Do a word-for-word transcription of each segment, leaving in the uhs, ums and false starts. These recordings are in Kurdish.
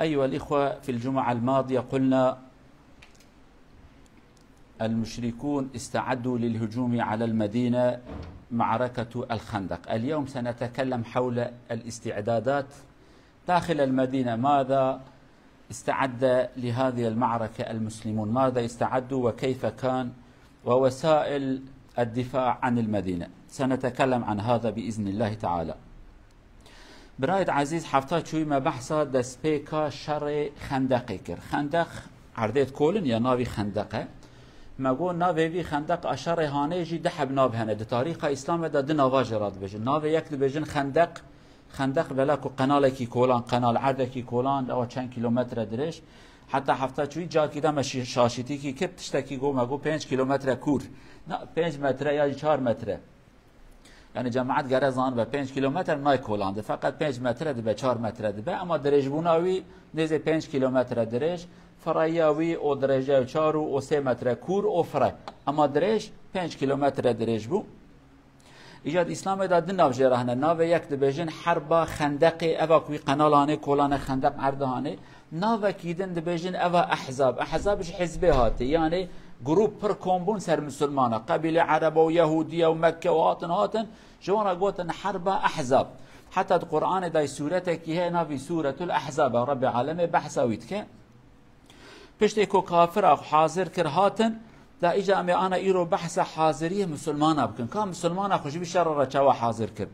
أيها الإخوة، في الجمعة الماضية قلنا المشركون استعدوا للهجوم على المدينة، معركة الخندق. اليوم سنتكلم حول الاستعدادات داخل المدينة، ماذا استعد لهذه المعركة المسلمون، ماذا استعدوا وكيف كان ووسائل الدفاع عن المدينة. سنتكلم عن هذا بإذن الله تعالى. Birayê ezîz, hefta çûyî me behsa destpêka şerê Xendeqê kir. Xendeq erdê dikolin ya navî Xendeq e. Me got navê vî Xendeq a şerê hanê jî du heb nav hene. Di tarîxa Îslamê de du nava jê re dibêjin. Navê yek dibêjin Xendeq. Xendeq bela ku qenalekî kolan, qenal erdekî kolan, ewa çend kîlometre dirêj. Heta hefta çûyî carkî de me şî-, şaşîtîkî kir, tiştekî got, me got pênc kîlometre kûr. Na, pênc metre ya jî çar metre. Yani cemaat gere zanibe pênc kîlometre nayê kolan de. Feqet pênc metre dibe, çar metre dibe. Ama dirêjbûna wî nêzê pênc kîlometre dirêj. Firayiya wî o dirêje çar û o sê metre kûr o fire. Ama dirêj pênc kîlometre dirêj bû. Îca di Îslamê de du nav jê re hene. Navê yek dibêjin herba Xendeqê, eva ku wî qenal hanê, kolan e, Xendeq erd hanê. Navekî din dibêjin eva Ehzab. Ehzab ji hizbê hatî. Yani grûp pir kom bûn ser misilmana. Qebîle Ereba û Yehûdiye û Mekke û hatin, hatin. Ji wan re gotin herba Ehzab. Heta di Qur'anê de sûretekî heye navî Sûretul Ehzab e. Rebbê Alemê behsa wî dike. Piştê ku kafira xwe hazir kir hatin, da îca em ê ana îro behsa haziriyê misilmana bikin. Ka misilmana xwe ji vî şerê re çawa hazir kir?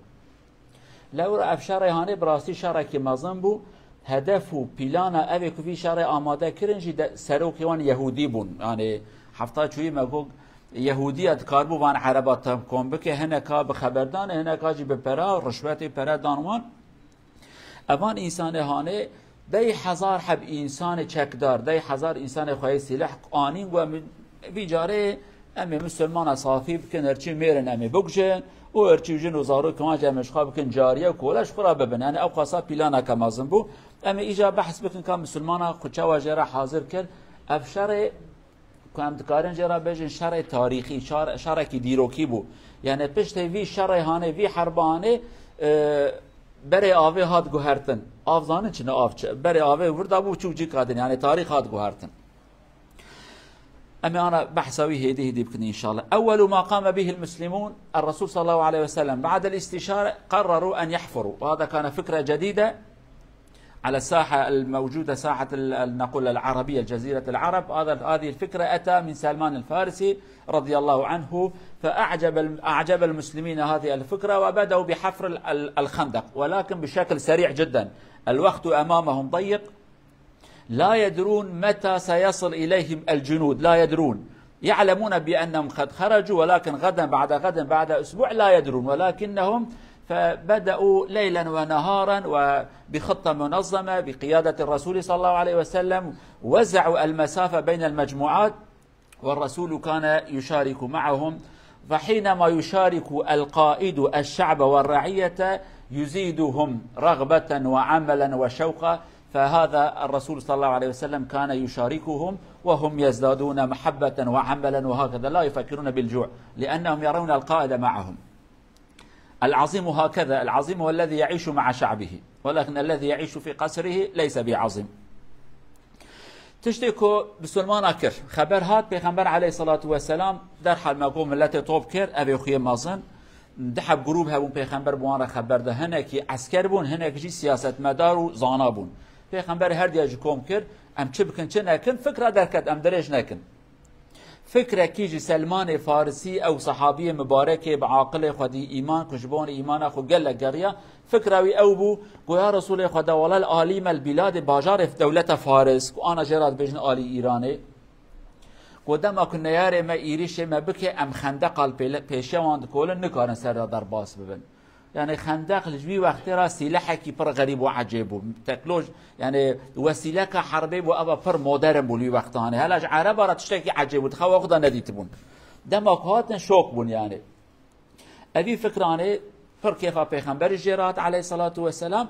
Lewra ev şerê hanê bi rastî şerekî mezin bû. Hedef û plana evê ku vî şerê amade kirin jî de serokê wan Yehûdî bûn. Yani hefta çûyî me got Yehûdiya dikaribû van Ereba tev kom bike, hineka bi xeberdanê, hineka jî bi pera, rişwetê pere dan wan. Evan însanê hanê dey hezar heb însanê çekdar, dey hezar însanê xweyê sîleh anîn ku em vî carê em ê misilmana safî bikin, herçî mêrin em ê bikujin û herçî jin û zarokên wan jî em ê ji xwe bikin cariye û kole ji xwe re bibin. Yani ew xwesa planeke mezin bû. Em ê îca behs bikin ka misilmana xwe çawa jê re hazir kir. Ev şerê ku em dikarin jê re bêjin şerê tarîxî, şar-, şerekî dîrokî bû. Yani piştê vî şerê hanê, vî herba hanê, e, berê avê hat guhertin. Av zanin çi ne av çi? Berê avê wir dabû çû cîka din. Yani tarîx hat guhertin. Em ê ana behsa wî hêdî hêdî bikin inşallah. أول ما قام به المسلمون، الرسول صلى الله عليه وسلم بعد الاستشارة قرروا أن يحفروا، وهذا كان فكرة جديدة على الساحة الموجودة، ساحة ال-، ال-، نقول العربية، جزيرة العرب. هذا، هذه الفكرة أتى من سلمان الفارسي رضي الله عنه، فأعجب الم-، أعجب المسلمين هذه الفكرة، وبدأوا بحفر ال-، ال-، الخندق، ولكن بشكل سريع جدًا. الوقت أمامهم ضيق، لا يدرون متى سيصل إليهم الجنود، لا يدرون. يعلمون بأنهم قد خرجوا، ولكن غدا بعد غد بعد أسبوع لا يدرون، ولكنهم فبدأوا ليلا ونهارا وبخطة منظمة بقيادة الرسول صلى الله عليه وسلم، وزعوا المسافة بين المجموعات، والرسول كان يشارك معهم، فحينما يشارك القائد الشعب والرعية يزيدهم رغبة وعملا وشوقا، فهذا الرسول صلى الله عليه وسلم كان يشاركهم وهم يزدادون محبة وعملا، وهكذا لا يفكرون بالجوع لأنهم يرون القائد معهم. العظيم هكذا، العظيم هو الذي يعيش مع شعبه، ولكن الذي يعيش في قصره ليس بعظيم. Tiştê ku misilmana kir, xeber hat, Pêxember aleyhissalatu vesselam derhal me got miletê top kir, ev ê xuyê mezin. Du heb grûp hebûn, Pêxember bi wan re xeber da. Hinekî esker bûn, hinek jî siyasetmedar û zana bûn. Pêxember her diya ji kom kir, em çi bikin, çi nekin, fikra derket, em dirêj nekin. Fikrekî ji Selmanê Farisî, ew sehabiyê mibarekê bi aqilê xwedî îman, ku ji bona îmana xwe gelek geriya, fikra wî ew bû, ku ya Resûlê Xweda, wela li alî me li bîladê bajarê dewleta Faris, ku ana jê re dibêjin alî Îranê, ku dema ku neyarê me êrîşê me bike, em xendeqa li pêle-, pêşiya wan dikolin, nikarin ser re derbas bibin. Yani xendeq li vî wextê re sîlehekî pir xerîb û ecêb bû. Teknoloj-, yani wesîleka herbê bû, eva pir modern bû li wî wextanê. Hela ji Ereba re tiştekî ecêb bû, di xewa xwe de nedîtibûn. Dema ku hatin şok bûn yani. Evî fikranê pir kêfa Pêxemberî jê re hat aleyhissalatu vesselam.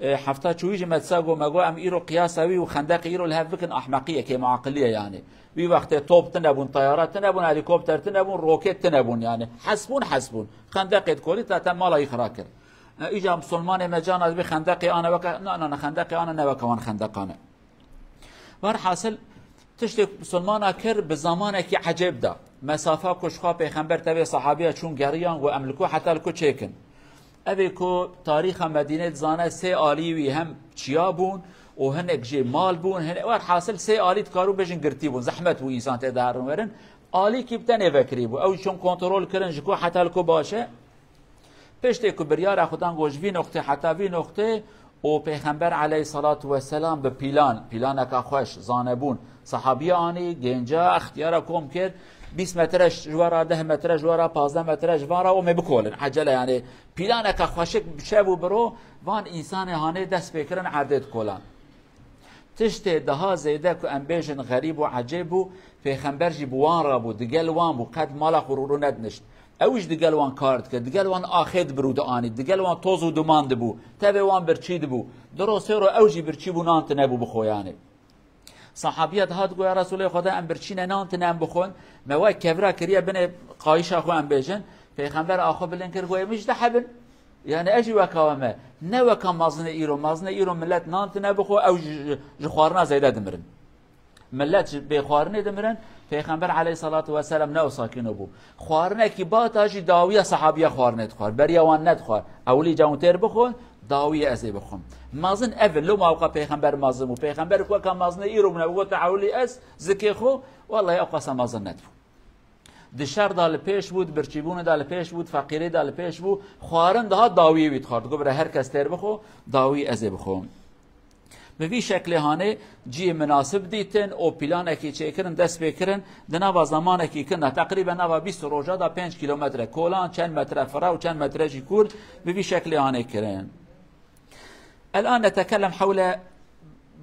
E, hefta çûyî jî me disa got, me got, em îro qiyasa wî û xendeqê îro li hev bikin, ahmeqiyekê, muaqiliye yani. Wî wextê top tune bûn, teyara tune bûn, helîkopter tune bûn, roket tune bûn yani. Hes bûn, hes bûn. Xendeqê dikolî ta te mala wî xira kir. E, îca misilmanê me cana dibê xendeqê ana weke, na, na, na, xendeqê ana ne weke wan xendeqan e. Werhasil, tiştê misilmana kir bi zamanekî ecêb de. Mesafa ku ji xwe pêxember tevê sahabiya çûn geriyan û em li ku heta li ku çêkin. Evê ku tarîxa Medînê dizane sê alî wî hem çiya bûn û hinek jê mal bûn. Hin-, werhasil sê alî dikarû bêjin girtî bûn. Zehmet bû însan tê de herin werin. Alîkî bi tenê vekirî bû. Ew çûn kontrol kirin ji ku heta li ku baş e. Piştê ku biryara xwe dan got ji vî noqtê heta vî noqtê û Pêxember aleyhissalatu vesselam bi pîlan, pîlaneka xweş, zanebûn, sahabiya anî, gênca, extiyara kom kir, bîst metre ji we re, deh metre ji we re, pazdeh metre ji van re û me bikolin. Ecele, yani, pîlaneka xweşik bi şev û biro van însanê hanê dest pê kirin erdê dikolan. Tiştê daha zêde ku em bêjin xerîb û ecêb bû, Pêxember jî bi wan re bû, digel wan bû, qet mala xwe rû rû nedinişt. Ew jî digel wan kar dikir, digel wan axê dibir û dianî, digel wan toz û duman dibû, tevê wan birçî dibû. Du ro sê ro ew jî birçî bû, nan tine bû bi xwe yanê. Sahabiya dihat got, ya Resûlê Xweda, em birçî ne, nan tine em bixwin. Me wek kevra kiriye binê qayişa xwe em bêjin. Pêxember axwe bilind kir, got, ê min jî de hebin. Yani ez jî weka we me. Ne weka mazinê îro. Mazinê îro millet nan tine bixwe, ew ji, ji, ji xwarina zêde dimirin. Millet ji bê xwarinê dimirin. Pêxember aleyhissalatu vesselam ne wisa kîno bû. Xwarinekî bata jî dawiya sahabiya xwarinê dixwar. Beriya wan nedixwar. Ewilî ca hûn têr bixwin, dawiyê ez ê bixwim. Mazin ev in. Loma weka pêxember mazin bû. Pêxember weka mazinê îro bûne, bû gote ewilî ez, zikê xwe, wellahî ew qasa mazin nedibû. Di şer de li pêş bû, di birçîbûnê de li pêş bû, di feqîrî de li pêş bû. Xwarin daha dawiyê wî dixwar. Digot, bira her kes têr bixwe, dawî ez ê bixwim. Bi vî şeklê hanê cihê minasib dîtin û planekî çêkirin, dest pê kirin. Di nava zamanekî kin de, teqrîben nava bîst roja de pênc kîlometre kolan, çend metre fira û çend metre jî kûr, bi vî şeklê hanê kirin. الآن نتكلم حول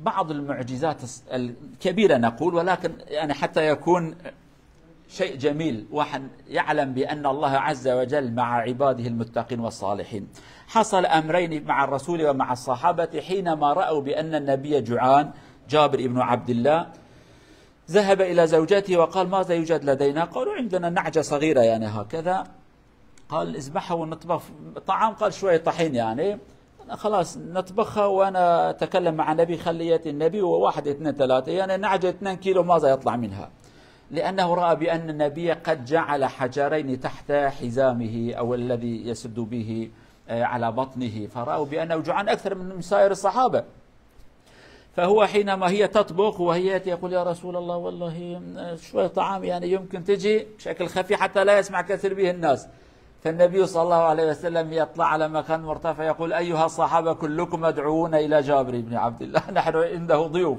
بعض المعجزات الكبيرة نقول، ولكن يعني حتى يكون شيء جميل، واحد يعلم بأن الله عز وجل مع عباده المتقين والصالحين. حصل أمرين مع الرسول ومع الصحابة حينما رأوا بأن النبي جوعان، جابر بن عبد الله، ذهب إلى زوجته وقال: ماذا يوجد لدينا؟ قالوا: عندنا نعجة صغيرة، يعني هكذا. قال: اذبحه ونطبخ طعام. قال: شوية طحين يعني، خلاص نطبخها وأنا أتكلم مع النبي، خلي يأتي النبي وواحد، اثنين، ثلاثة، يعني نعجة اثنين كيلو ماذا يطلع منها؟ لأنه رأى بأن النبي قد جعل حجرين تحت حزامه أو الذي يسد به، آه، على بطنه، فرأوا بأنه جوعان أكثر من سائر الصحابة. فهو حينما هي تطبخ وهي يأتي يقول: يا رسول الله، والله شوية طعام، يعني يمكن تجي بشكل خفي حتى لا يسمع كثير به الناس. فالنبي صلى الله عليه وسلم يطلع على مكان مرتفع يقول: أيها الصحابة كلكم مدعوون إلى جابر بن عبد الله، نحن عنده ضيوف.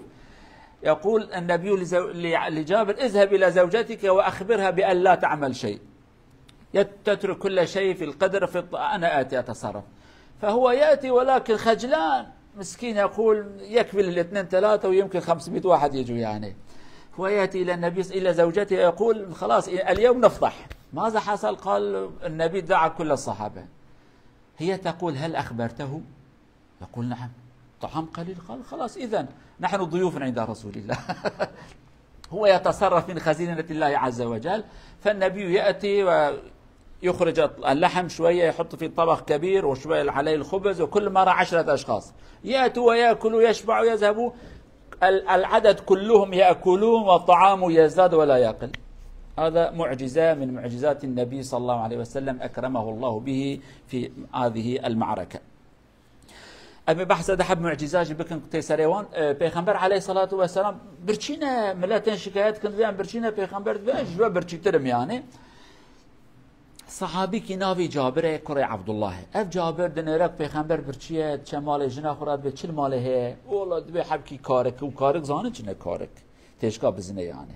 يقول النبي لزو-، ل-، لجابر: اذهب إلى زوجتك وأخبرها بأن لا تعمل شيء. يت-، تترك كل شيء في القدر، في الط-، أنا آتي أتصرف. فهو يأتي ولكن خجلان، مسكين، يقول: يكفي للاثنين ثلاثة ويمكن خمسمية واحد يجوا يعني. هو يأتي إلى النبي، إلى زوجته، يقول: خلاص، اليوم نفطح. ماذا حصل؟ قال: النبي دعا كل الصحابة. هي تقول: هل أخبرته؟ يقول: نعم، طعام قليل. قال: خلاص، إذن نحن ضيوف عند رسول الله. هو يتصرف من خزينة الله عز وجل، فالنبي يأتي ويخرج اللحم شوية، يحط في طبق كبير، وشوية عليه الخبز، وكل مرة عشرة أشخاص يأتوا ويأكلوا ويشبعوا ويذهبوا. ال-، العدد كلهم يأكلون والطعام يزداد ولا يقل. هذا معجزة من معجزات النبي صلى الله عليه وسلم، أكرمه الله به في هذه المعركة. Em ê behsa deheb mucîza jî bikin tê serê wan. E, Pêxember aleyhissalatu vesselam birçî ne, miletên şikayet dikin, dibê em birçî ne, Pêxember dibê ez ji we birçîtir im yani. Sahabîkî navê Cabir e, kurê Abdullah e. Ev Cabir dinêre ku Pêxember birçî ye, diçe malê jina xwe re, dibê çi li malê heye? Wela dibê hebkî karik, û karik zanin çi ne karik? Têşka bizine yani.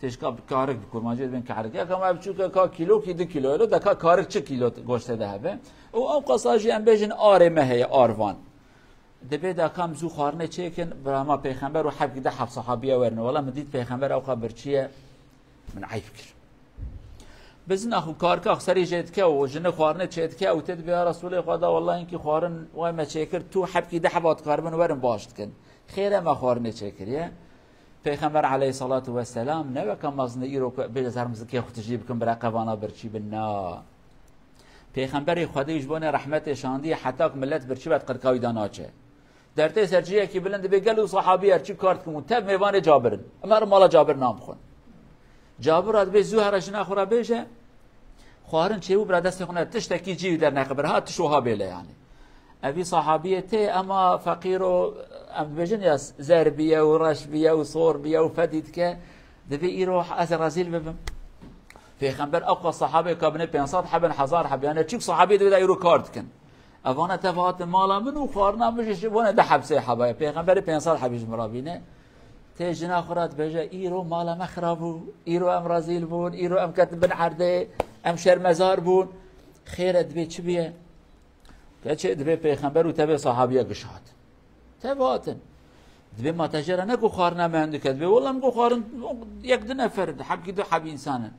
Têşka karik bi kurmancî dibên karik. Ya kama biçûke ka kîlo kî du kîlo, elo de ka karik çi kîlo goştê de hebe. Û ew qasa jî em bêjin arê me heye, arvan. Dibê de kam zû xwarinê çêkin, birama Pêxember û hebkî de heft sahabiye werin. Wela min dît Pêxember ew ka birçî ye, min eyb kir. Bizina xwe karika xwe serî jê dike û jini xwarinê çê dike û tê dibê ya Resûlê Xweda, wela hinkî xwarin way me çêkir, tu hebkî de heba dikaribin werin baş dikin. Xêre me xwarinê çêkiriye. Pêxember aleyhissalatu vesselam ne weke mezin îro ku bêje zer mizikê xwe tijî bikin, bira qevana birçî bin, na. Pêxemberê Xwedê ji bo ne rehmetê şandiye heta ku millet birçî be di qirka wî de naçe. Dertê ser cihekî bilind dibe, gelo sahabî her çi kar dikin û tev mêvanê Cabir in. Em herin mala Cabir nan bixwin. Cabir re dibê zû here jina xwe re bêje, xwarin çêbû bira destê xwe ne, tiştekî cî wî derneqe bira, ha tiş wiha bêle yanî. Evî sahabiyê tê, ema feqîr û, em dibêjin ya, zer biye û reş biye û sor biye û fedî dike, dibê îro ez rezîl bibim. Pêxember ewqas sahabê ka binê pênc sed hebin, hezar heb, yanî çik sahabî dibê de îro kar dikin. Evana tev hatin mala min û xwarina min jî ji bo ne de heb sê heba ye. Pêxemberê pênc sed hebî ji min re bîne. Tê jina xwe re dibêje, îro mala me xira bû, îro em rezîl bûn, îro em ketin bin erdê, em şermezar bûn. Xêr e, dibê çi biye? Keçê dibê pêxember û tevê sahabiye giş hat. Tev hatin. Dibê ma te jê re ne ku xwarina me hin dike. Dibê wela min ku xwarin yek du nefer in, hebkî du heb însan in.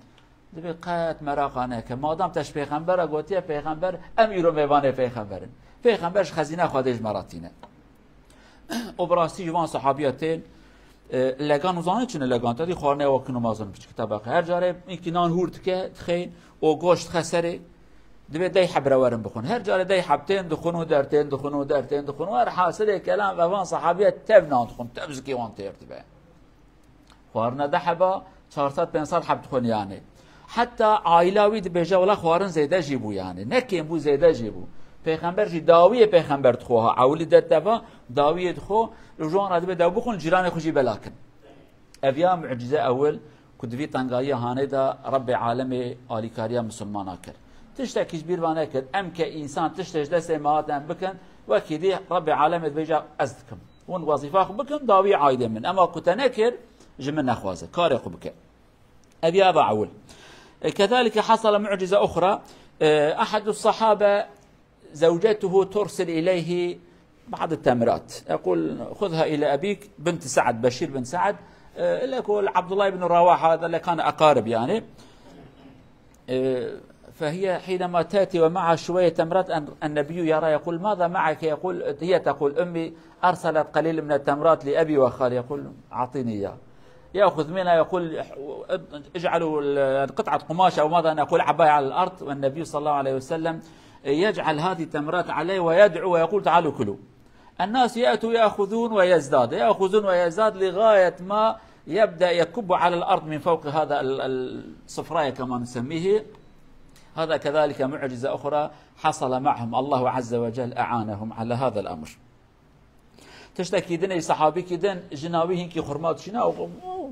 Dibê qet meraqa neke. Madam te ji pêxembera gotiye pêxember, em îro mêvanê pêxember in. Pêxember ji xezîna Xwedê ji me re tîne. Û bi rastî ji van sahabiya tên, e, legan û zanî çi ne legan, te dî xwarine wa kin û mazin biçik tebeqe. Her carê înkî nan hûr dike, dixê û goşt dixe serê, dibê dey heb re werin bixwin. Her carê dey heb tên dixwin û dertên dixwin û dertên dixwin û her hasilê kelam ve van sahabiya tev nan dixwin, tev zikê wan têr dibe. Xwarina de heba çar sed pênc sed heb dixwin yanî. Heta aîla wî dibêje, wela xwarin zêde jî bû yanî. Ne kêm bû, zêde jî bû. Pêxember jî dawiyê pêxember dixwe ha. Ewilî de teva dawiyê dixwe. Ji wan re dibê dew bixwin, cîranê xwe jî bela kin. Ev ya mucîze ewil ku di vî tengahiya hanê de Rebbê alemê alîkariya misilmana kir. Tiştekî ji bîr ve nekir. Em ke însan tiştê ji destê me hat em bikin, wekî dî Rebbê alemê dibêje ez dikim. Hûn wezîfa xwe bikin, dawî aîdê min. Ema ku te nekir, ji min nexwaze. Karê xwe bike. Ev ya eva ewil. E, kezalike hasala mu'cize uxra. E, ahadu sahabe zewcetuhu tursil ileyhi ba'd temrat. Ekul, khuzha ile ebik, bint Sa'd, Beşir bin Sa'd. E, ile kul Abdullah ibn Rawaha, da le kan akarib yani. إيه، فهي حينما تأتي ومعها شوية تمرات، أن-، النبي يرى يقول: "ماذا معك؟" يقول، هي تقول: "أمي أرسلت قليل من التمرات لأبي وخالي"، يقول: "أعطيني إياه". يأخذ منها، يقول: "اجعلوا ال-، قطعة قماش"، أو ماذا نقول، "عباية"، على الأرض، والنبي صلى الله عليه وسلم يجعل هذه التمرات عليه ويدعو ويقول: "تعالوا كلوا". الناس يأتوا يأخذون ويزداد، يأخذون ويزداد لغاية ما يبدأ يكب على الأرض من فوق هذا ال-، ال-، الصفراية كما نسميه. هذا كذلك معجزة أخرى حصل معهم، الله عز وجل أعانهم على هذا الأمر. Tiştekî din, ey sahabîkî din, jina wî hinkî xurma dişîne, û, û,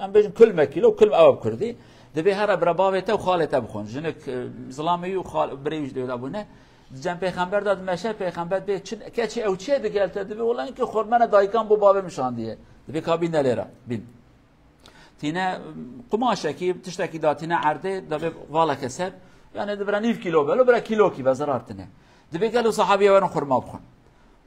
em bêjin kulme kîlo, kulm ew bi kurdî. Dibê here bira bavê te û xalê te bixwin. Jinik, e, zilamê wî û xal-, birê wî ji dê de bûne. Di cem pêxember de dimeşe, pêxember dibê, çi, keçê ew çi ye digel te? Dibê, wela hinkî xurmene dayikan bo bavê min şandiye. Dibê ka bîne lêre, bîn. Tîne, qumaşekî, tiştekî datîne erdê, dibê valeke ser. Yani dibira nîv kîlo be, lo bira kîlokî be, zirar tine. Dibê gelo sahabiye werin xurma bixwin.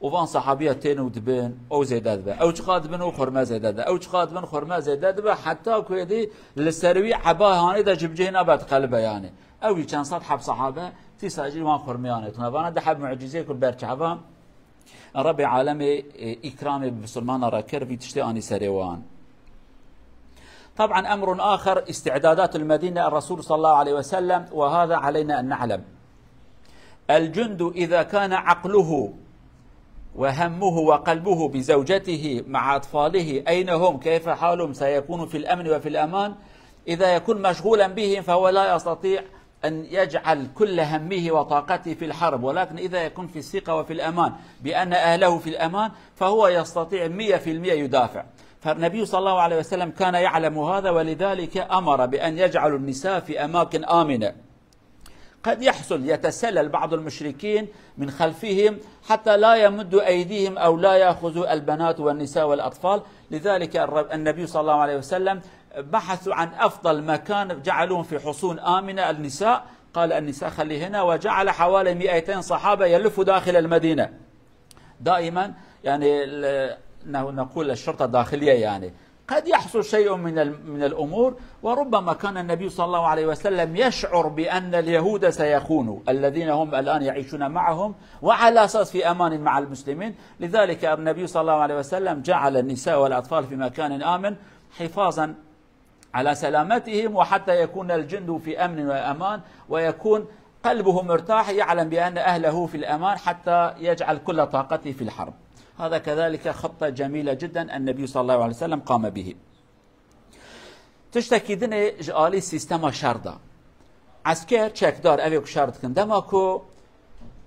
Û van sahabiya tên û dibin, ew zêde dibe. Ew çiqa dibin û xurme zêde dibe. Ew çiqa dibin, xurme zêde dibe. Heta ku êdî li ser wî eba hanê de cibcihê nabe, diqelibe yani. Ew jî çend sed heb sahabe, tîsa jî wan xurmeyan êtine. Vana di heb mucîzeyê ku ber çava Rebbê alemê, e, îkramê bi misilmana re kir, vî tiştê anî serê wan. طبعا أمر آخر استعدادات المدينة، الرسول صلى الله عليه وسلم، وهذا علينا أن نعلم. الجند إذا كان عقله وهمه وقلبه بزوجته مع أطفاله، أين هم؟ كيف حالهم؟ سيكون في الأمن وفي الأمان؟ إذا يكون مشغولا بهم فهو لا يستطيع أن يجعل كل همه وطاقته في الحرب، ولكن إذا يكون في الثقة وفي الأمان بأن أهله في الأمان فهو يستطيع مية في المية يدافع. فالنبي صلى الله عليه وسلم كان يعلم هذا، ولذلك أمر بأن يجعلوا النساء في أماكن آمنة. قد يحصل يتسلل بعض المشركين من خلفهم حتى لا يمدوا أيديهم أو لا يأخذوا البنات والنساء والأطفال. لذلك الر-، النبي صلى الله عليه وسلم بحثوا عن أفضل مكان، جعلوهم في حصون آمنة. النساء، قال: "النساء خليهن"، وجعل حوالي مائتين صحابة يلفوا داخل المدينة. دائما، يعني، ال-، ن-، نقول الشرطة الداخلية، يعني، قد يحصل شيء من ال-، من الأمور، وربما كان النبي صلى الله عليه وسلم يشعر بأن اليهود سيخونوا الذين هم الآن يعيشون معهم، وعلى أساس في أمان مع المسلمين. لذلك النبي صلى الله عليه وسلم جعل النساء والأطفال في مكان آمن حفاظا على سلامتهم، وحتى يكون الجند في أمن وأمان، ويكون قلبه مرتاح، يعلم بأن أهله في الأمان حتى يجعل كل طاقته في الحرب. هذا كذلك خطة جميلة جدًا النبي صلى الله عليه وسلم قام به. Tiştekî dinê ji alî sîstema şer de. Esker, çekdar, ev ê ku şer dikin. Dema ku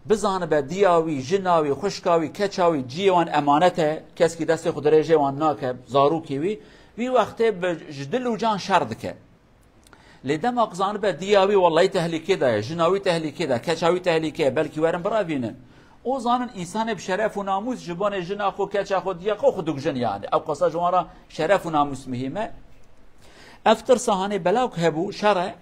bizanibe diya wî, jina wî, xwişka wî, keça wî, ciyê wan emanet e, keskî destê xwe dirêjê wan nake, zarokê wî, wî wextê bi, ji dil û can şer dike. Lê dema ku zanibe diya wî wellahî tehlîkê de ye, jina wî tehlîkê de, keça wî tehlîkê ye, belkî werin birevînin. O zanin însanê bi şeref û namûs ji bonê jina xwe, keça xwe, diya xwe, xwe dikujin yani. Ew qasa ji wan re şeref û namûs muhîm e. Ev tirsa hanê bela ku hebû, şer e,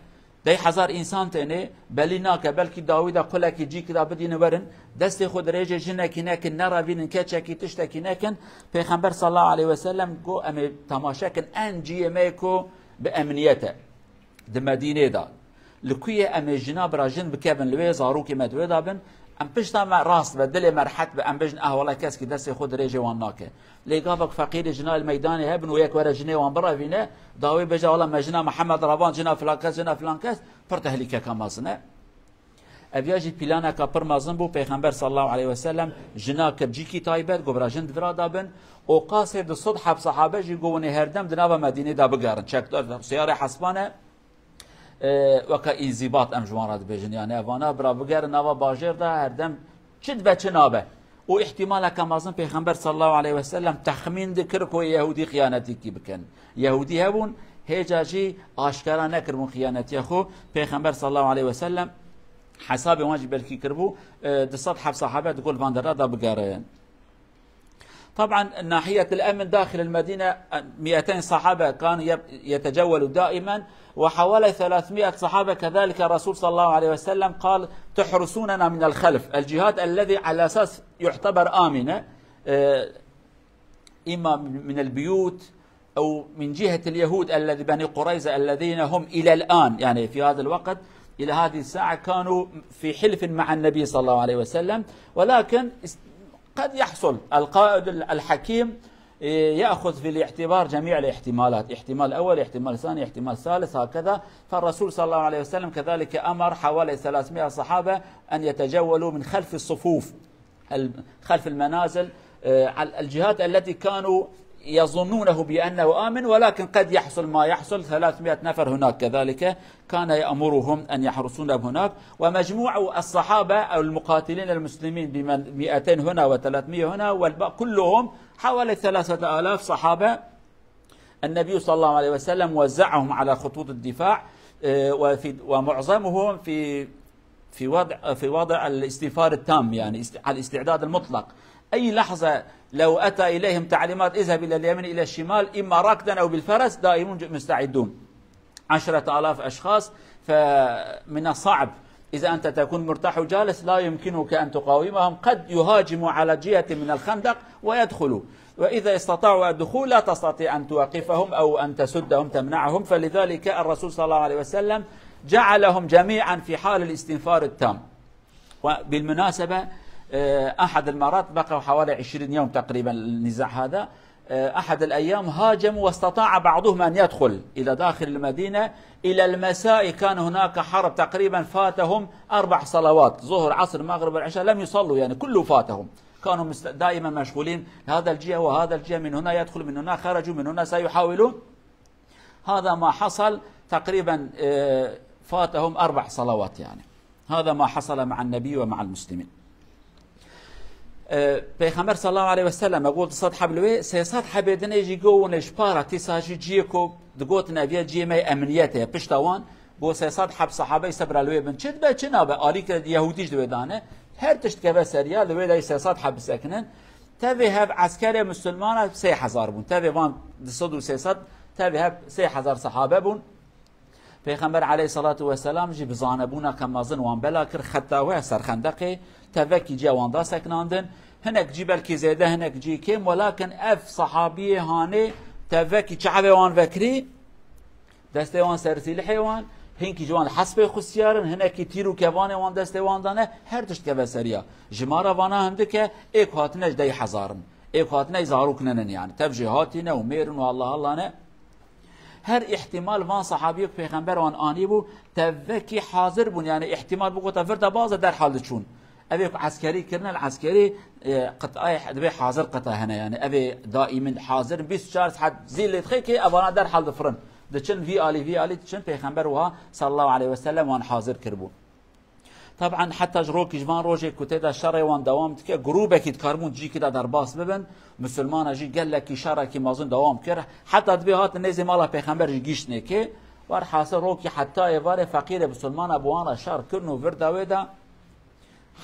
dey hezar însan tênê, belî nake, belkî dawî de qulekî cîkî de bidînin werin, destê xwe dirêjê jinekî nekin, nerevînin, keçekî tiştekî nekin. Pêxember sallallahu aleyhi ve sellem got, em ê temaşe kin, en ciyê me yê ku bi emniyet e. Di Medînê de. Li ku ye em ê jina bira jin bikevin li wê, zarokê me di wê de bin, em pişta me rast be, dilê me rehet be, em bêjin, ah, wela keskî destê xwe dirêjê wan nake. Lê gava ku feqîrê jina li meydanê hebin û yek were jinê wan birevîne, dawê bêje, wela me jina Mihemed ravand, jina filan kes, jina filan kes, pir tehlîkeka mezin e. Ev ya jî planeka pir mezin bû, Pêxember sallallahu aleyhi ve sellem jina kir cîkî taybet, got, bira jin di vira de bin. Û qasê du sed heb sahabe jî got, hûn ê herdem di nava Medînê de bigerin. Çekdar, siyarê hespan e, e, weke înzîbat em ji wan re dibêjin. Yani evana bira bigerin nava bajêr de, herdem çi dibe çi nabe. Û îhtimaleke mezin Pêxember sallallahu aleyhi ve sellem texmîn dikir ku Yehûdî xiyanetîkî bikin. Yehûdî hebûn, hêca jî aşkera nekiribûn xiyanetiya xwe. Pêxember sallallahu aleyhi ve sellem hesabê wan jî belkî kiribû, e, du sed heb sahabe di gol van dera de bigerin. طبعا ناحية الأمن داخل المدينة مئتين صحابة كانوا يب-، يتجولوا دائما، وحوالي ثلاثمائة صحابة كذلك. الرسول صلى الله عليه وسلم قال: تحرسوننا من الخلف، الجهات الذي على أساس يعتبر آمنة، آه، إما من البيوت أو من جهة اليهود الذي بني قريظة الذين هم إلى الآن، يعني في هذا الوقت، إلى هذه الساعة كانوا في حلف مع النبي صلى الله عليه وسلم، ولكن است-، قد يحصل القائد ال-، الحكيم، إيه، يأخذ في الاعتبار جميع الاحتمالات، احتمال أول، احتمال ثاني، احتمال ثالث، هكذا. فالرسول صلى الله عليه وسلم كذلك أمر حوالي ثلاثمائة صحابة أن يتجولوا من خلف الصفوف، ال-، خلف المنازل، آه، على الجهات التي كانوا يظنونه بأنه آمن، ولكن قد يحصل ما يحصل، ثلاثمائة نفر هناك كذلك كان يأمرهم أن يحرسون هناك، ومجموع الصحابة أو المقاتلين المسلمين بمن-، مئتين هنا وثلاثمائة هنا، والب-، كلهم حوالي ثلاثة آلاف صحابة. النبي صلى الله عليه وسلم وزعهم على خطوط الدفاع، آه، وفي، ومعظمهم في، في وضع، في وضع الاستنفار التام، يعني است-، على الاستعداد المطلق. أي لحظة لو أتى إليهم تعليمات: اذهب إلى اليمين، إلى الشمال، إما راكدا أو بالفرس، دائمون ج-، مستعدون. عشرة آلاف أشخاص، فمن الصعب إذا أنت تكون مرتاح وجالس، لا يمكنك أن تقاومهم، قد يهاجموا على جهة من الخندق ويدخلوا، وإذا استطاعوا الدخول لا تستطيع أن توقفهم أو أن تسدهم، تمنعهم. فلذلك الرسول صلى الله عليه وسلم جعلهم جميعا في حال الاستنفار التام. وبالمناسبة، آه، أحد المرات بقوا حوالي عشرين يوم تقريبًا النزاع هذا، آه، أحد الأيام هاجموا واستطاع بعضهم أن يدخل إلى داخل المدينة. إلى المساء كان هناك حرب، تقريبًا فاتهم أربع صلوات، ظهر، عصر، مغرب، العشاء، لم يصلوا، يعني كله فاتهم. كانوا مست-، دائمًا مشغولين، هذا الجهة وهذا الجهة، من هنا يدخل، من هنا خرجوا، من هنا سيحاولون. هذا ما حصل تقريبًا، آه، فاتهم أربع صلوات يعني. هذا ما حصل مع النبي ومع المسلمين. آه، Pêxember sallallahu aleyhi ve sellem got du sed heb li wê, sê sed hebê dinê jî got, hûn ê ji para tîsa jî ciyê ku digotin ev ye ciyê me yê emniyetê ye, pişta wan, got sê sed heb sahabe îse bira li wê bin. Çi dibe, çi nabe? Alîkirê Yehûdî jî di wê de ne. Her tişt keve seriya, li wê de sê sed heb bisekinin. Tevî hev eskerê misilmana sê hezar bûn. Tevî van du sed û sê sed, tevî hev sê hezar sahabe bûn. Pêxember aleyhissalatu vesselam jî bi zanebûneke mezin wan bela kir, xeta we ser xendeqê, tevekî ciya wan da sekinandin. Hinek cî belkî zêde, hinek cî kêm, welakin ev sahabiyê hanê tevekî çavê wan vekirî, destê wan ser sîlihê wan, hinkî ji wan li hespê xustiyarin, hinekî tîr û kevanê wan destê wan dane, her tişt keve seriya. Jimara vana hindik e, ê ku hatine ji dey hezar in. Ê ku hatine zarok nenin yani. Tev jêhatî ne û mêr in û Allah Allah ne. Her îhtimal van sahabiyê ku Pêxember wan anîbû, tevekî hazir bûn. Yani îhtimal bigota vir de baze derhal diçûn. Ev ê ku eskerî kirine, li eskerî, e, qitayê dibê hazir qita hene. Yani ev ê daîmin hazir, bîst û çar saet zî lê dixê kê evana derhal difirin. Diçin vî alî, vî alî diçin, Pêxember wiha sallallahu aleyhi ve sellem wan hazir kiribû. Taban heta ji rokî ji van rojê ku tê de şerê wan dewam dike, grûbekî dikaribûn cîkî de derbas bibin. Misilmana jî gelekî şerekî mezin dewam kir. Heta dibê hatin nêzê mala Pêxember jî gîştnê kê. Werhasil rokî heta êvarê feqîrê misilmana bi wan re şer kirin û vir de wê de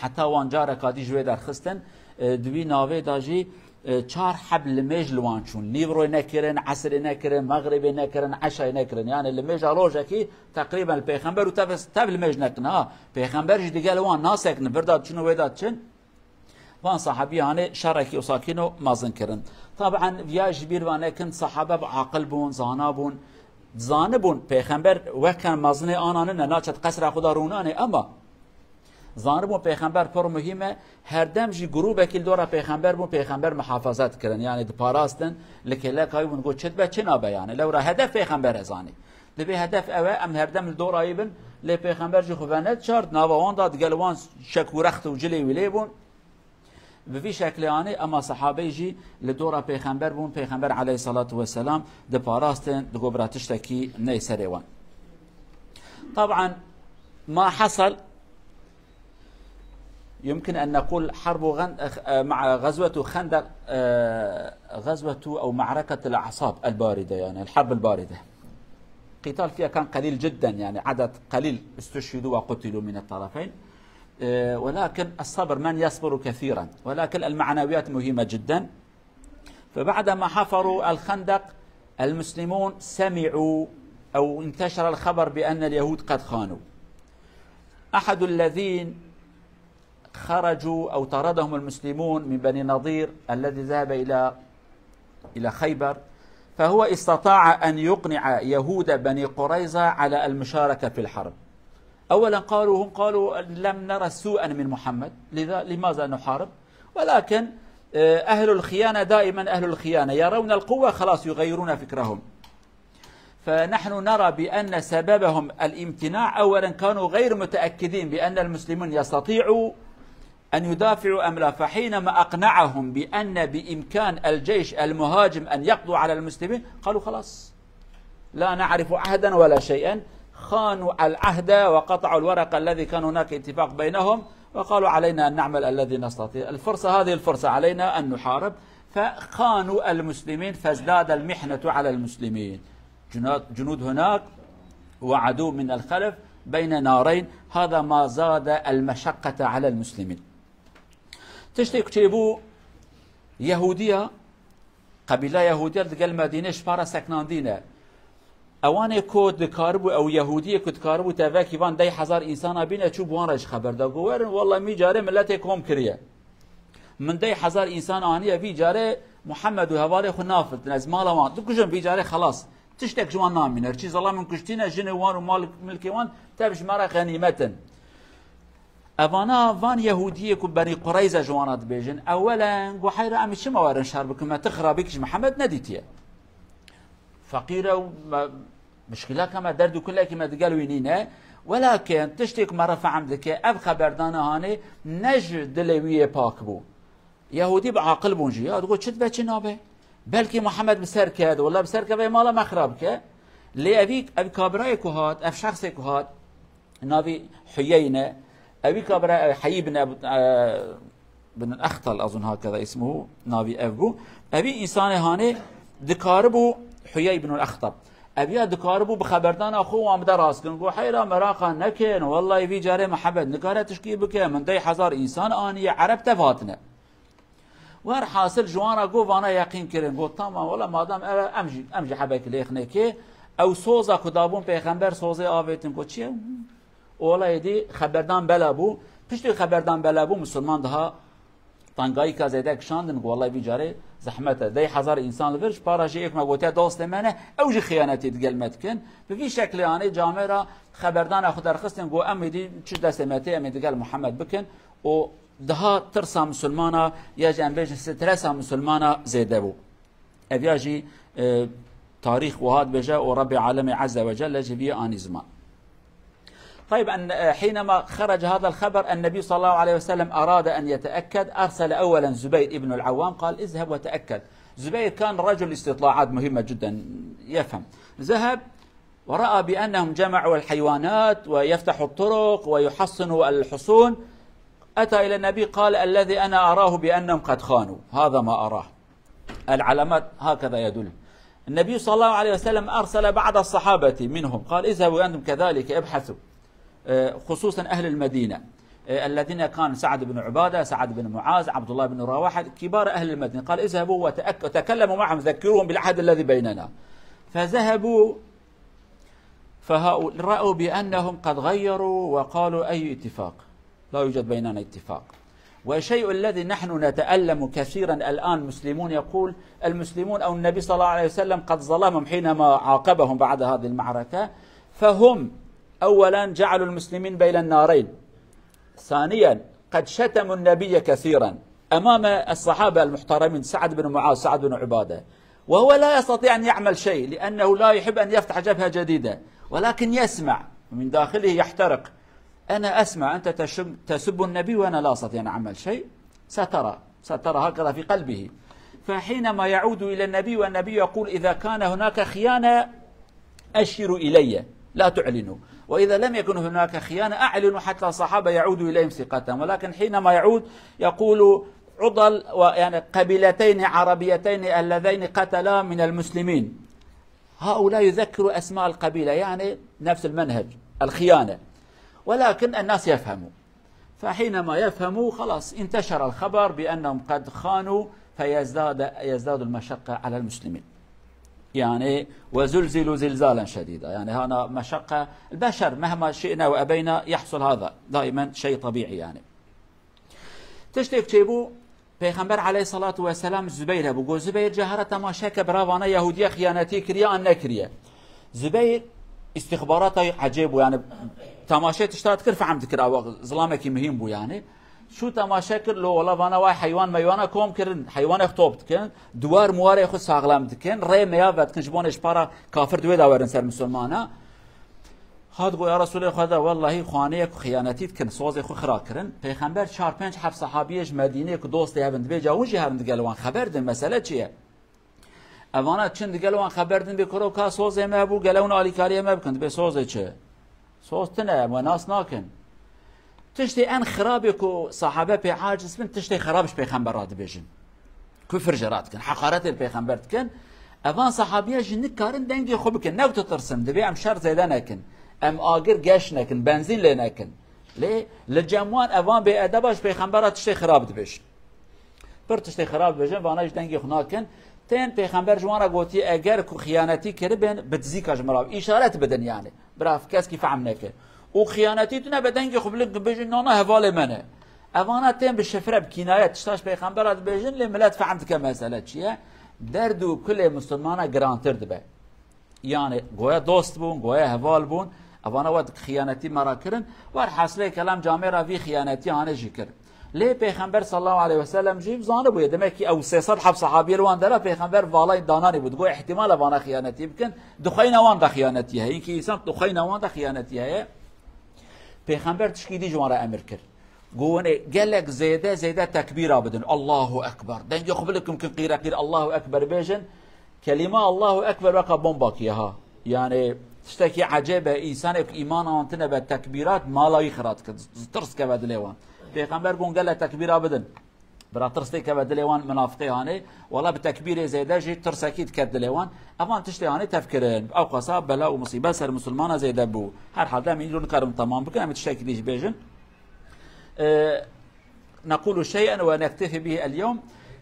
heta wan careka dî ji wê derxistin. E, di wî navê de jî, e, çar heb limêj li wan çûn. Nîvroyê nekirin, esirê nekirin, mexribê nekirin, eşayê nekirin. Yani limêja rojekî teqrîben li Pêxember û tev, tev limêj nekin. Ha, Pêxember jî digel wan nasekinin, vir de diçin û wê de diçin. Van sahabî hanê şerekî û sakîn û mezin kirin. Taban viya ji bîr ve nekin, sahabe bi aqil bûn, zana bûn. Zanibûn Pêxember weke mezinê ana nine, naçe di qesra xwe de rûnanê, ema zanibûn Pêxember pir muhîm e. Herdem jî grûbekî li dora Pêxember bûn, Pêxember muhafaza dikirin. Yani diparastin, li kêleka wî bûn, got çi dibe, çi nabe yani. Lewra hedef Pêxember e zanî. Dibê hedef ew e, em herdem li dora wî bin, lê Pêxember jî xwe venedişart, nava wan da, digel wan şek û rext û cilê wî lê bûn. Bi vî şeklê anî, ema sahabeyê jî li dora Pêxember bûn, Pêxember aleyhissalatu vesselam diparastin, digot bira tiştekî ney serê wan. Taban ma hasal, يمكن أن نقول حرب غن-، آه، مع غزوة خندق، آه، غزوة أو معركة الأعصاب الباردة، يعني الحرب الباردة. قتال فيها كان قليل جدًا، يعني عدد قليل استشهدوا وقتلوا من الطرفين. آه، ولكن الصبر، من يصبر كثيرًا، ولكن المعنويات مهمة جدًا. فبعدما حفروا الخندق، المسلمون سمعوا أو انتشر الخبر بأن اليهود قد خانوا. أحد الذين خرجوا أو طردهم المسلمون من بني نضير الذي ذهب إلى، إلى خيبر، فهو استطاع أن يقنع يهود بني قريظة على المشاركة في الحرب. أولًا قالوا، هم قالوا: "لم نرى سوءا من محمد، لذا لماذا نحارب؟" ولكن، آه، أهل الخيانة دائمًا أهل الخيانة، يرون القوة خلاص يغيرون فكرهم. فنحن نرى بأن سببهم الامتناع، أولًا كانوا غير متأكدين بأن المسلمون يستطيعوا أن يدافعوا أم لا، فحينما أقنعهم بأن بإمكان الجيش المهاجم أن يقضوا على المسلمين، قالوا: "خلاص، لا نعرف عهدا ولا شيئا." خانوا العهد وقطعوا الورقة الذي كان هناك اتفاق بينهم، وقالوا: "علينا أن نعمل الذي نستطيع. الفرصة، هذه الفرصة، علينا أن نحارب." فخانوا المسلمين، فازداد المحنة على المسلمين. جنود، جنود هناك وعدو من الخلف بين نارين، هذا ما زاد المشقة على المسلمين. Tiştê ku çêbû, Yehûdiya, qebîla Yehûdiya digel Medînê ji para seknandî ne. Ewanê ku dikaribû, ew Yehûdiyê ku dikaribû tevekî van deh hezar însana bîne, çû bi wan re ji xeber da. Got: "Werin, wela min vî carê miletê kom kiriye. Min deh hezar însan aniye, vî carê Muhammed û hevalê xwe nafiltin, ez mala wan dikujim, vî carê xelas. Tiştek ji wan namîne. Çi zala min kuştîne, jinê wan û mal milkê wan tev ji me re xenîmet in." Evana van Yehûdiyê ku Benî Qureyze ji wan re dibêjin, ewelen got: "Heyra, em ê çima werin şer bikin? Me ti xirabîk ji Mihemed nedîtiye. Feqîr e û me, muşkileke me, derd û kulekî me digel wî nîne. Welakin tiştê ku me re fehm dike, ev xeberdana hanê ne ji dilê wî yê pak bû." Yehûdî bi aqil bûn jî. Ya digot, çi dibe, çi nabe? Belkî Muhammed bi ser ket, wela bi ser keve mala me xirab ke. Lê evî, ev kabirayê ku hat, ev şexsê ku hat, navî Huyey ne. Evî kabira, e, Heyî bin Ebu, e, bin Extal, azun hakeza ismuhu, navî ev bû. Evî însanê hanê dikaribû, Huyey bin Extab. Ev ya dikaribû bi xeberdana xwe wan bide rast kirin. Got, heyra, meraqa nekin, wellahî vî carê Mihemed nikare tişkî bike, min deh hezar însan aniye, Ereb tev hatine. Werhasil ji wan re got, vana yeqîn kirin. Got, tamam, wela madem ev e, em jî, em jî hebekî lêxinê kê. Ew soza ku dabûn pêxember sozê avêtin. Got, çi ye? Wela êdî xeberdan bela bû. Piştî xeberdan bela bû, misilman daha tengayîka zêde kişandin. Got, wela vî carê zehmet e. Deh hezar însan li vir, ji para jî êk me gotiye dostê me ne, ew jî xiyanetê digel me dikin. Bi vî şeklê anê camêra xeberdana xwe derxistin. Got, em êdî çi destê me tê, em ê digel Muhammed bikin. û daha tirsa misilmana ya jî em bêjin stresa misilmana zêde bû. Ev ya jî, e, تاريخ وهاد بجاء رب العالمين عز وجل جبيه آني زمان. طيب، أن حينما خرج هذا الخبر، النبي صلى الله عليه وسلم أراد أن يتأكد، أرسل أولا زبير ابن العوام، قال: "اذهب وتأكد". زبير كان رجل استطلاعات مهمة جدا، يفهم. ذهب ورأى بأنهم جمعوا الحيوانات ويفتحوا الطرق ويحصنوا الحصون. أتى إلى النبي قال: "الذي أنا أراه بأنهم قد خانوا، هذا ما أراه، العلامات هكذا يدل". النبي صلى الله عليه وسلم أرسل بعض الصحابة منهم، قال: "اذهبوا أنتم كذلك ابحثوا"، آه، خصوصا أهل المدينة، آه، الذين كان سعد بن عبادة، سعد بن معاذ، عبد الله بن رواحة، كبار أهل المدينة، قال: "اذهبوا وتأك-، وتكلموا معهم، ذكروهم بالعهد الذي بيننا". فذهبوا، فهؤلاء رأوا بأنهم قد غيروا وقالوا: "أي اتفاق؟ لا يوجد بيننا اتفاق". والشيء الذي نحن نتألم كثيرا الآن، مسلمون، يقول: "المسلمون أو النبي صلى الله عليه وسلم قد ظلمهم حينما عاقبهم بعد هذه المعركة، فهم أولا جعلوا المسلمين بين النارين، ثانيا قد شتموا النبي كثيرا أمام الصحابة المحترمين، سعد بن معاذ، سعد بن عبادة، وهو لا يستطيع أن يعمل شيء لأنه لا يحب أن يفتح جبهة جديدة، ولكن يسمع من داخله يحترق: أنا أسمع أنت تشم-، تسب النبي وأنا لا أستطيع أن أعمل شيء، سترى، سترى"، هكذا في قلبه. فحينما يعود إلى النبي والنبي يقول: "إذا كان هناك خيانة أشروا إلي، لا تعلنوا، وإذا لم يكن هناك خيانة أعلنوا حتى الصحابة يعودوا إليهم ثقتهم"، ولكن حينما يعود يقول: "عضل و-، يعني قبيلتين عربيتين اللذين قتلا من المسلمين". هؤلاء يذكروا أسماء القبيلة، يعني نفس المنهج، الخيانة، ولكن الناس يفهموا. فحينما يفهموا، خلاص، انتشر الخبر بأنهم قد خانوا، فيزداد، يزداد المشقة على المسلمين. يعني، "وزلزلوا زلزالا شديدا". يعني، هنا مشقة. البشر مهما شئنا وأبينا يحصل هذا. دائما شيء طبيعي، يعني. تشتي كتبوا، پیغمبر علیه الصلاة والسلام زبیر بو. گو زبیر جهره تماشا که برا وانا یهودیه خیانتی کریه، آن نکریه. زبیر استخبارات ای عجیب بو، یعنی تماشا تشتات کر فهم دکر، او ظلامه کی مهم بو، یعنی. شو تماشا کر، لو ولا وانا وای حیوان میوانا کم کرن، حیوان اختوب دکن، دوار موار خو ساغلام دکن، ری میا ودکن، جبونش پارا کافر دوی داورن سر مسلمانا. هات گو: "یا رسول خدا، واللهی خانه کو خیانتی دکن، سوز خو خرا کرن". پیغمبر چار پنج حب صحابیش مدینه کو دوست هبن دبی جا وجی هرن دگل وان خبر دن مسئله چیه؟ اوانا چند گل وان خبر دن بی کرو کا سوز ما بو، گل اون آلیکاری ما بکن دبی سوز چه؟ سوز تنه، و ناس ناکن. تشتی ان خرابی کو صحابه پی عاجز بن، تشتی خرابش پیغمبر را دبیجن. کفر جرات کن، حقارت پیغمبر دکن. اوان صحابیه جی نکارن دنگی خو بکن، نو تترسن، دبی ام شر زیده نکن، ام آگر گش نکن، بنزین لی نکن. لی لجموان اوان بی ادباش پیغمبر را تشتی خراب دبیجن. پر تشتê xirab dibêjin, vana ji dengê xwe nakin. Tên Pêxember ji wan re gotiye, eger ku xiyanetî kiribin, bi dizîka ji min re êşaret bidin, yani. Bira kes kî fehm neke. Û xiyanetî tune bi dengê xwe bilind bibêjin, nana hevalê me ne. Evana tên bi şifre, bi kînaye, tişta ji Pêxembera dibêjin, lê milet fehm dike mesele çi ye. Derd û kulê misilmana girantir dibe. Yani goya dost bûn, goya heval bûn, evana we xiyanetî me re kirin. Werhasilê kelam camê re vî xiyanetî hane jî kir. Lê Pêxember sallallahu aleyhi ve sellem jî zanibûye. Demek ki ew sê sed heb sahabiyê li wan dera Pêxember valay dananî bû. Digo ihtimal e vana xiyanetî bikin. Dixweyna wan de xiyanetî heye. Hinkî însan dixweyna wan de xiyanetî heye. Pêxember tişkî dî ji wan re emir kir. Got, gelek zêde, zêde tekbîra bidin. Allahu Ekber. Dengê xwe bilikin, kin qîre qîr Allahu Ekber bêjin. Kelîma Allahu Ekber weka bombakî ye ha. Yani tiştekî ecêb e, însanê ku îman an tine be tekbîrat, mala wî xirat dike. Tirs keve dilê wan. Pêxember got, gelek tekbîra bidin. Bira tirs tê keve dilê wan, minafiqê hanê. Wala bi tekbîrê zêde jî tirsekî diket dilê wan. Evan tiştê hanê tevkirin. Ew qasa bela û musîbet ser misilmana zêde bû. Her halde em îro nikarin temam bikin, em tiştekî dî jî bêjin. Ee, نقول شيئا ونكتفي به اليوم.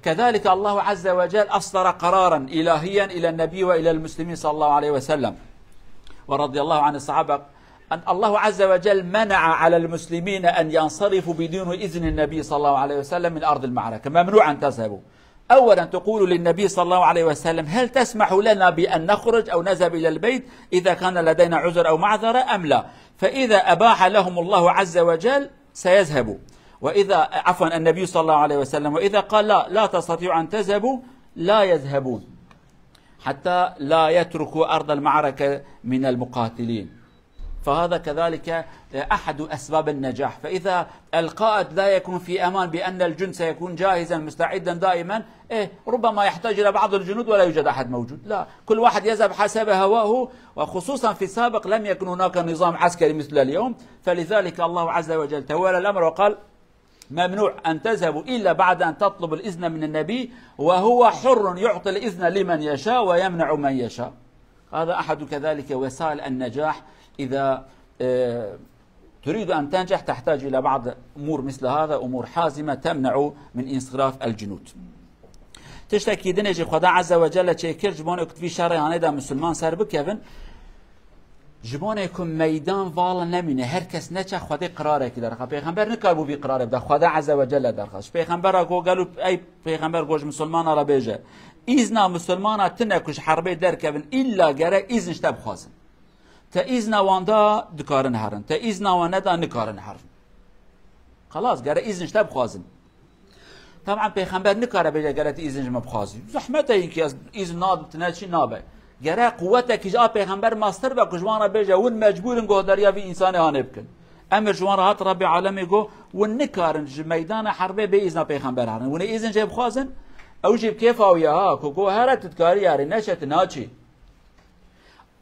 كذلك الله عز وجل أصدر قرارا إلهيا إلى النبي وإلى المسلمين صلى الله عليه وسلم ورضي الله عن الصحابة، أن الله عز وجل منع على المسلمين أن ينصرفوا بدون إذن النبي صلى الله عليه وسلم من أرض المعركة، ممنوع أن تذهبوا. أولا تقول للنبي صلى الله عليه وسلم: "هل تسمح لنا بأن نخرج أو نذهب إلى البيت إذا كان لدينا عذر أو معذرة أم لا؟" فإذا أباح لهم الله عز وجل سيذهبوا. وإذا، عفوا، النبي صلى الله عليه وسلم، وإذا قال: "لا، لا تستطيعوا أن تذهبوا"، لا يذهبون. حتى لا يتركوا أرض المعركة من المقاتلين. فهذا كذلك أحد أسباب النجاح. فإذا القائد لا يكون في أمان بأن الجند سيكون جاهزا مستعدا دائما، إيه، ربما يحتاج إلى بعض الجنود ولا يوجد أحد موجود. لا، كل واحد يذهب حسب هواه، وخصوصا في السابق لم يكن هناك نظام عسكري مثل اليوم، فلذلك الله عز وجل تولى الأمر وقال: ممنوع أن تذهبوا إلا بعد أن تطلبوا الإذن من النبي، وهو حر يعطي الإذن لمن يشاء ويمنع من يشاء. هذا أحد كذلك وسائل النجاح. إذا، آه، تريد أن تنجح تحتاج إلى بعض أمور مثل هذا، أمور حازمة تمنع من انصراف الجنود. Tiştekî dinê jî Xweda Azze ve Celle çêkir ji bo ku di vî şerê hanê de misilman ser bikevin. Ji bo ku meydan vala nemîne, her kes neçe Xwedê qirarekî derxe. Pêxember nikaribû vî qirarê bide, Xweda Azze ve Celle derxe. Ji pêxembera got, gelo ey pêxember got ji misilmana re bêje, îzna misilmana tine ku ji herbê derkevin, îlla gerek îzin ji te bixwazin. Te îzna wan da, dikarin herin. Te îzna wan neda, nikarin herin. Xelas, gerek îzin ji te bixwazin. Taban pêxember nikare bêje, gerek tu îzin ji min bixwazî. Zehmet e, yekî ez îzin nadim, tu neçî nabe. Gerek quwetekî ji a pêxember mastir be ku ji wan re bêje, hûn mecbûr in guhdariya vî însanê hanê bikin. Emir ji wan re hat, Rebbê alemê got, hûn nikarin ji meydana herbê bê îzna pêxember herin. Hûn ê îzin jê bixwazin, ew jî bi kêfa wî ye ha, ku got here tu dikarî yarî, neçe tu naçî.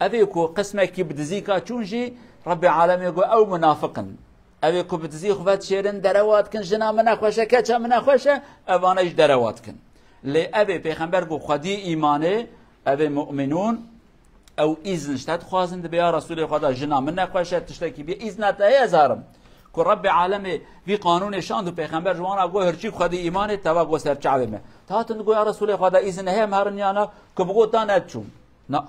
Evê ku qismekî bi dizîka çûn jî, Rebbê alemê got, ew munafiq in. Evê ku bi dizî xwe vedişêrin, derewa dikin, jina min nexweş e, keça min nexweş e, evane jî derewa dikin. Lê evê pêxember got, xwedî îmanê, evê mu'minûn, ew îzin ji te dixwazin, dibê ya Resûlê Xweda, jina min nexweş e, tiştekî bê, îzna te heye ez herim. Ku Rebbê alemê vî qanûnê şand û pêxember ji wan re got, hirçî xwedî îmanê, teva got ser çavê me. Te hatin digot, ya Resûlê Xweda, îzin heye em herin ya na? Ku bigot, ta ne diçûm. Na.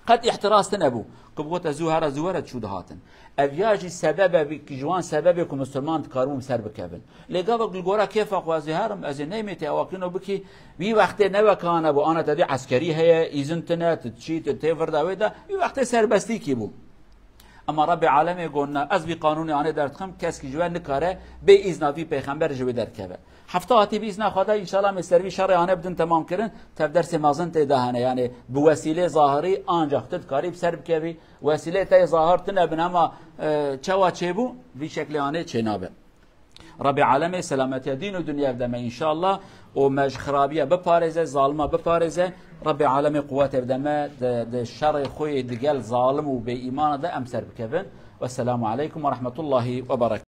Qet îhtiras tine bû. Ku bigot, ez zû here, zû were, çû dihatin. Ev ya jî sebebe bî, ki ji wan sebebê ku misilman dikaribûn ser bikevin. Lê gava ku li gora kêfa xwe ez ê herim, ez ê neyme tê ewakîno bikî, wî wextê ne weke ana bû, ana te dî eskerî heye, îzin tine, tu diçî, tu tê vir de wê de, wî wextê serbestîkî bû. Ema Rebbê alemê got, na, ez vî qanûnê anê derdixim, keskî ji we nikare bê îzna vî pêxember ji wê derkeve. Hefta hatî bi îzna Xwedê, înşallah, em ê ser vî şerê anê bidin temam kirin. Tev dersê mezin tê de hene, yanî bi wesîlê zahirî ancak tu dikarî bi ser bikevî. Wesîlê te zahir tune bin, ema, e, çawa çêbû, vî şeklê anê çênabe. Rebbê alemê selametiya dîn û dinya bide me înşallah. Û me ji xirabiya biparêze, zalima biparêze. Rebbê alemê quwetê bide me, di, di şerê xwe digel zalim û bêîmana de em ser bikevin. Wesselamu aleykum ve rahmetullahi ve berekatuhu.